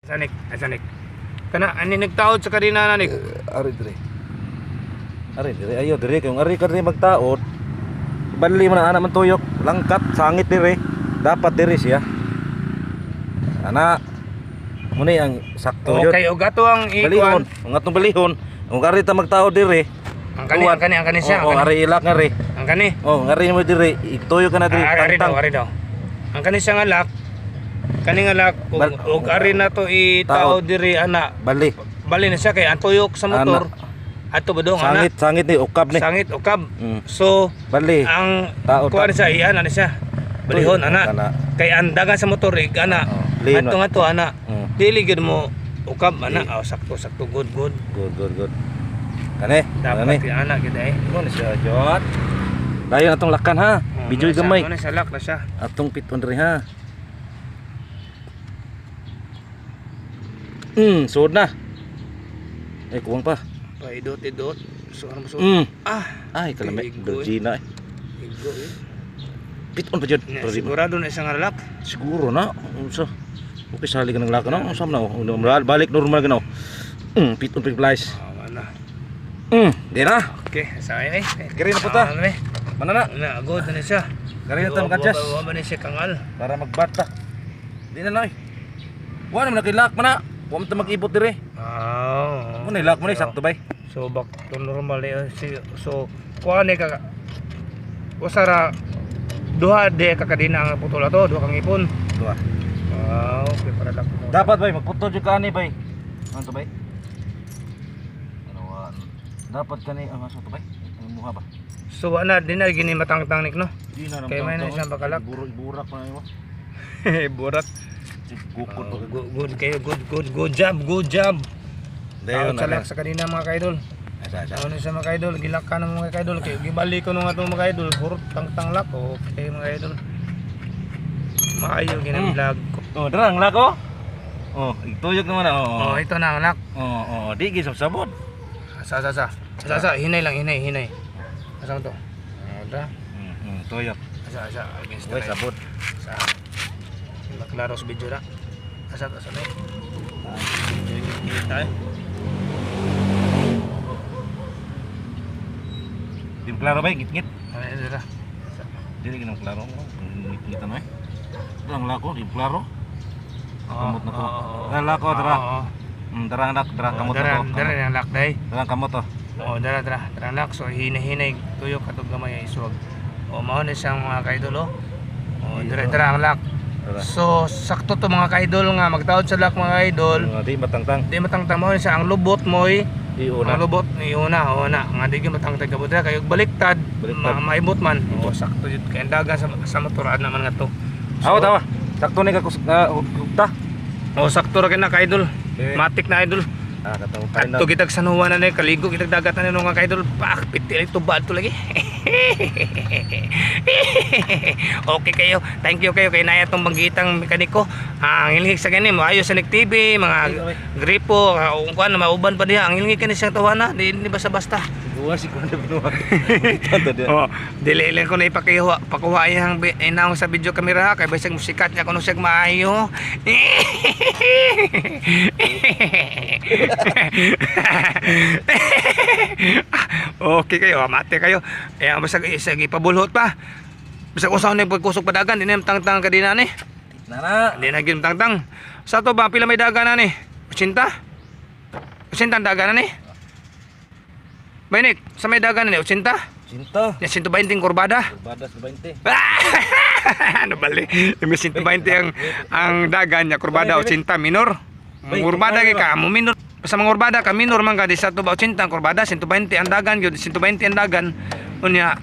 Sanik, asanik. Kana ani nagtaod sa kadina nanik. Ari dire. Ari dire ayo dire kay ari ka dire magtaod. Bali man ang anak man tuyok, langkat sangit dire. Dapat dire siya. Ana muna ang sakto yun. Okay, og ato ang Balihon, ikuan. ang atong balihon, ang ari ta magtaod dire. Ang kani, ang kani, ang kani siya. Oo, Ang kani. ari ilak nga re. Ang kani. Oh, ngari mo dire, ituyo ka na dire. Ah, ari daw, Tangtang. ari daw. Ang kani siya nga lock. Kani nga lock og og ari na to itaod Taod. diri ana. Bali. Bali na siya kay ang tuyok sa motor. Ato ba dong ana? Sangit, sangit ni ukab ni. Sangit ukab. So Bali. ang Taod, kuan siya iyan ana siya. Balihon Tuyok, ana. ana. Kay ang dagan sa motor ig ana. Oh, lino. Ato nga to ana. Mm. Dili gyud mo ukab ana. Oh, sakto sakto, good good. Good, good, good. Kani, Dapat kani. kay ana gyud eh. Mo ni siya, Jot. Dayon atong lakan ha. Oh, Video muna siya, gamay. muna siya, lock na siya. Atong piton diri ha. Suod na. Eh, kuwang pa. Paidot idot. So ano mo so? Ah, Ay, kalami. Igo, eh. Virgina eh. Igo eh. Piton pa jud. Nya, Virgina. sigurado na isang lock. Siguro na. Unsa? Okay, sali ka ng lakan no? Unsa man na? Oh? Balik normal ka na. Oh. Piton pa flies. Ah, wala. Di na. Okay, sa eh. Gari na po ta. Ah, ano eh. Mana na? Na, good na siya. Gari na ta mag-adjust. Wa ba ni siya kangal? Para magbata. Di na noy. Wa naman nakilak man na. Wa man ta mag-ibot dire. Ah. Mo na ilak mo na sakto bay. So back to normal eh. Si, so kuha ni ka usara duha de ka kadina ang putol ato, duha kang ipon. Duha. Ah, okay para lang mo. Dapat bay magputol jud ka ani bay. Ano to bay? Ano wa? Dapat kani ang asa to bay? Ang muha ba? So wa na di na gini matangtang nik no. Di na Kay may na siyang bakalak. Buro burak pa mo. Burat. Gukod Oh, good, good kayo, good good good job, good job. Dayon Tawag sa na. lak sa kanina mga kaidol. Asa asa. Ano siya mga kaidol, gilak ka ng mga kaidol kay gibalik ko nung atong mga kaidol, hurot tangtang lak. Okay mga kaidol. Maayo ginang vlog ko. Oh, dara ang lako. Oh, ituyog naman na. Oh, Oh. ito na ang lock. Oh, oh, di gisab sabot. Asa asa asa. Asa asa, hinay lang, hinay, hinay. Asa mo to? Oh, da. Tuyok. Asa asa, against the Uy, light. sabot. Sa maklaro sa video na. Asa asa na. Video kita eh. Di mo klaro bay, ngit-ngit. Ano ito na? Dili ginang klaro mo. Ngit-ngit ano eh. Dara ang lako, di mo klaro. Kamot na to. Dara lako, dara. Oo. Dara ang lak, dara kamot na Dara, to. dara ang lock day. Dara ang kamot to. Oh, dara dara, dara ang lock. So hinay-hinay tuyok katong gamay ay isuwag. Oh, mao na siyang mga kaidol oh. Oh, dara dara ang lock. Dara. So sakto to mga kaidol nga magtaod sa lock mga kaidol. Nga di matangtang. Di matangtang mo siya ang lubot mo'y Di una. ang lubot ni una o na nga di gyud matangtang kabot kayo baliktad, Baliktad. Maibot man. Oh, sakto jud kay ang dagan sa motor ana man nga to. Awa tawa. Sakto ni ka kus hugta. Oh, sakto ra kay na ka-idol. Eh. Matik na idol. Ah, katong final. Adto kitag San Juan na ni kaligo kitag dagat na ni nga ka-idol. Pak piti tuba adto lagi. Okay kayo. Thank you kayo kay naya tong banggitang mekaniko. Ah, ang ilhig sa gani mo ayo sa Nick TV, mga gripo, kung kuan mauban pa diha. Ang ilhig kani siyang tawana, di, di basta-basta. Buwa si kuan na binuha. Tanto dia. Oh, dili lang ko na ipakihuha, pakuha iyang inawang sa video camera ha, kay bisag musikat niya kuno siya maayo. Okay kayo, mate kayo. Eh, bisag isag ipabulhot pa. Bisag usaw na pagkusog padagan, di na tangtang ka din ani. Nana. Di na gyud tangtang. Sa to ba pila may dagan ani? 80? 80 ang dagan ani? Baynik, sa may dagan ani 80? Cinta. Ya 120 kurbada. Badas 20. Ano bali? Yung 120 ang dagan niya kurbada 80 minor. Bay, Kurbada kay kurbada ka mo minor. Sa mga kurbada ka minor man ka di sa to ba 80 ang kurbada 120 ang dagan gyud 120 ang dagan. Unya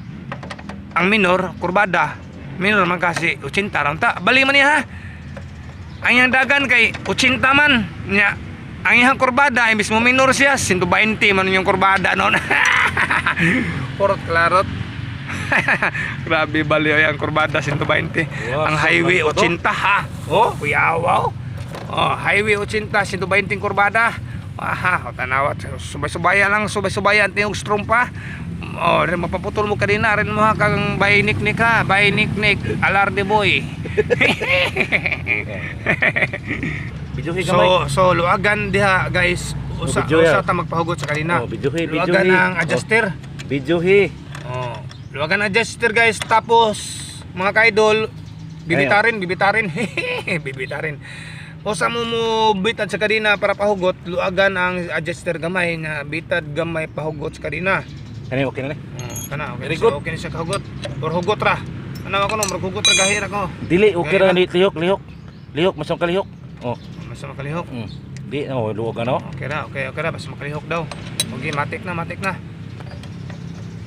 ang minor kurbada minor man kasi 80 ra ta. Bali man niya ha. Ang iyang dagan kay 80 man nya ang iyang kurbada imbis mo minor siya 120 man yung kurbada noon. Purot klarot. Grabe baliw ang kurbada 120. Wow, Ang highway sobrang 80 ha. Oh, kuyawaw. Oh, highway 80 120 kurbada. Aha, tanawa subay-subaya lang, subay-subaya ang tiyong strompa. Oh, rin mapaputol mo kanina, rin mo ha kang bay niknik ha, bay niknik, alarde boy. Videohi gamay. So luagan diha, guys, usa Oh, video usa ya. ta magpahugot sa kadena. Oh, videohi, Luagan videohi. ang adjuster. Videohi. Oh. Luagan ang adjuster, guys, tapos mga ka-idol, bibitarin, bibitarin. Bibitarin. Usa mo mo bitad sa kadena para pahugot, luagan ang adjuster gamay na bitad gamay pahugot sa kadena. Kani okay na ni. Kana okay. Very So, good. okay na siya kahugot. Or hugot ra. Ano ako no, murag hugot ra gahir ako. Dili okay ra ni, lihok, lihok. Lihok mas kalihok. Oh. Mas makalihok. Di oh luwag ano. Okay ra, okay ra, basta makalihok daw. Okay, matik na, matik na.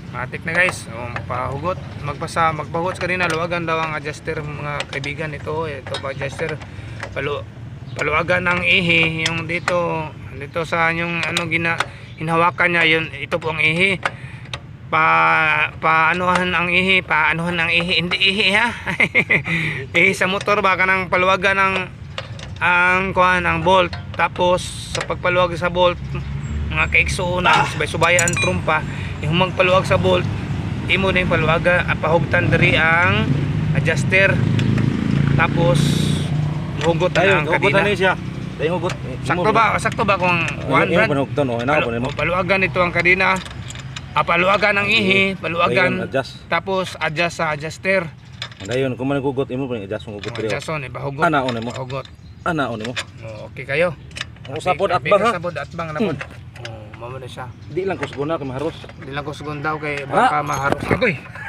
Matik na, guys. O, magpahugot, magpasa, magpahugot sa kanina, luwagan daw ang adjuster, mga kaibigan. Ito, ito pa adjuster. Paluagan ng ihi yung dito, dito sa yung ano gina hinahawakan niya yun, ito po ang ihi. Pa paanuhan ang ihi, paanuhan ang ihi, hindi ihi ha. Ihi sa motor ba kanang paluwagan ng ang kuan ang bolt, tapos sa pagpaluwag sa bolt, mga kaigsuonan, subay-subayan ang trumpa, yung magpaluwag sa bolt, imo na yung paluwaga, pahugtan diri ang adjuster, tapos hugot na Tayo, ang hugot kadena. na ni siya. Dayon hugot. Sakto ba kung kuan, Imo Brad? panugton oh, inaw pa nimo. Paluwagan ito ang kadena, paluwagan ang ihi, paluwagan, Dayon adjust. tapos adjust sa adjuster. Dayon kung man hugot imo pa adjust ang hugot diri. Adjust on, ipahugot. Ana on nimo. Hugot. Ana on nimo. Oh, okay kayo. Ang usapod atbang ha. Usapod atbang na pod. Oh, mamo na siya. Di lang kusgona kay maharos. Di lang kusgon daw kay baka maharos. Agoy.